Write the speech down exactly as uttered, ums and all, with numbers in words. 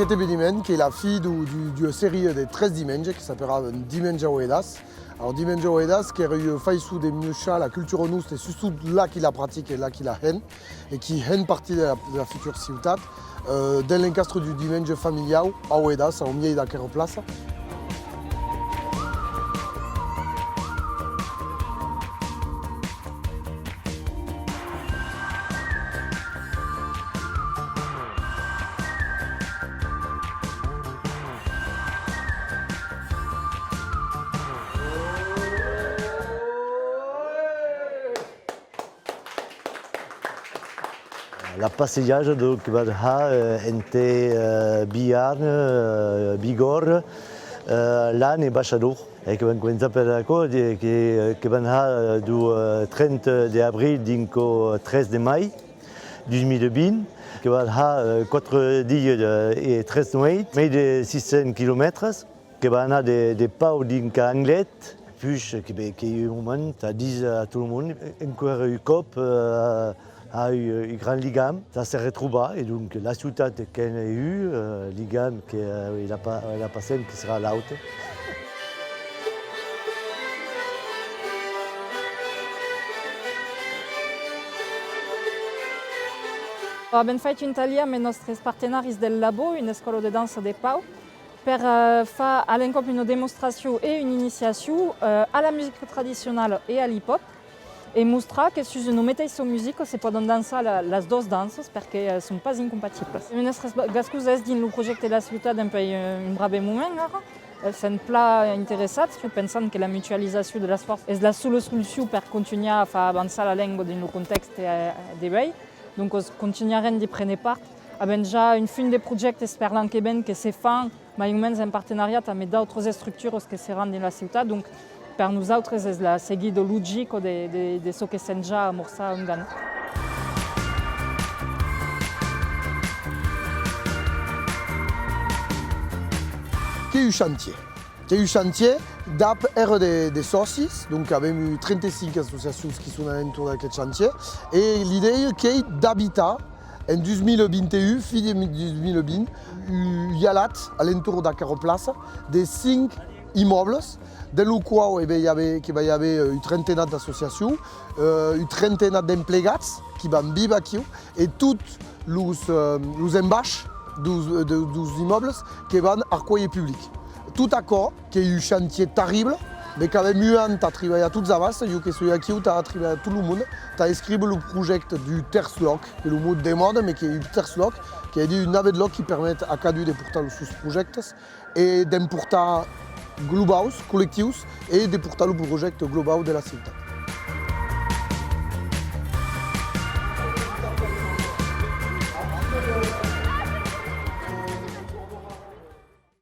Aqueste eveniment qu'ei la fin du, du, d'ua seria de tres dimenges que s'aperava Dimenges Auedas. Alors, Dimenges Auedas qu'èra ua faiçon de muishar la cultura nosta, sustot la qui la pratica e la qui la hèn, e qui hèn partida de la, de la futura ciutat, eh, dens l'encastre du dimenge familiau, Auedas, au miei d'aquera plaça. La passejada, donc, que van har, eh, ente, eh, Biarn, eh, Bigòrra, eh, Lan e Baishador. E que van començar per aquò, de, que, que van har, eh, du, eh, trenta d'abril dinc au tres de mai dus mila vint, que van har, eh, quatre dias, eh, e tres nueits, mei de sis cents quilomètres, que va anar de, de Pau dinc a Anglet, puish que, be, qu'ei un moment tà díser a tot lo monde, enqüèra un còp, eh, a un, un grand ligam, tà se retrobar, e donc la ciutat qu'en ei un, eh, ligam que, eh, la pa-, la passem que serà l'aute. Avèm fait un talhièr amb es nòstres partenaris del Labo, una escòla de dança de Pau, per, eh, far a l'encòp una demostracion e una iniciacion, eh, a la musica tradicionala e a l'hip-hop, e mostrar que sus una meteissa musica se pòdon dançar la, las doas danças, perque, eh, son pas incompatibles. Menestres Ba-, Gascons es dins lo projècte de la ciutat dempuèi, eh, un brave moment ara. Eh, sèm plan interessats, pensant que la mutualizacion de las fòrças es la sola solucion per contunhar a far avançar la lenga dins lo contèxte, eh, de uèi. Doncas, contunharem d'i préner part. Avèm ja un fum de projèctes per l'an que ven que se fan, mai o mens en partenariat amb d'autras estructuras que seràn dins la ciutat. Donc, per nosautres es la seguida logica de, de, de çò que sèm ja amorçat ongan. Qu'ei un chantièr. Qu'ei un chantièr dab èrra de, de sòcis, donc avèm un trenta-cinc associacions qui son a l'entorn d'aqueth chantièr, e l'idèia qu'ei d'abitar en dus mila vint-e-un, fin de mi-, dus mila vint, un hialat a l'entorn d'aquera plaça de cinc immòbles, dens lo quau, e ben, i avè, que va i aver, eh, un trentenat d'associacions, eh, un trentenat d'emplegats qui van víver aquiu, e tots los, eh, los embaishs deus, de, deus immòbles que van arcuélher public. Tot aquò qu'ei un chantièr terrible, mès qu'avèm un an tà tribalhar tots abans, jo que soi aquiu tà tribalhar tot lo monde, tà escríver lo projècte du tèrç lòc, qu'ei lo mot de mòda, mès qu'ei un tèrç lòc, qu'ei a dire un navèth lòc qui permet a cadun de portar los sos projèctes e d'en portar globaus, collectius, e de portar lo projècte globau de la ciutat.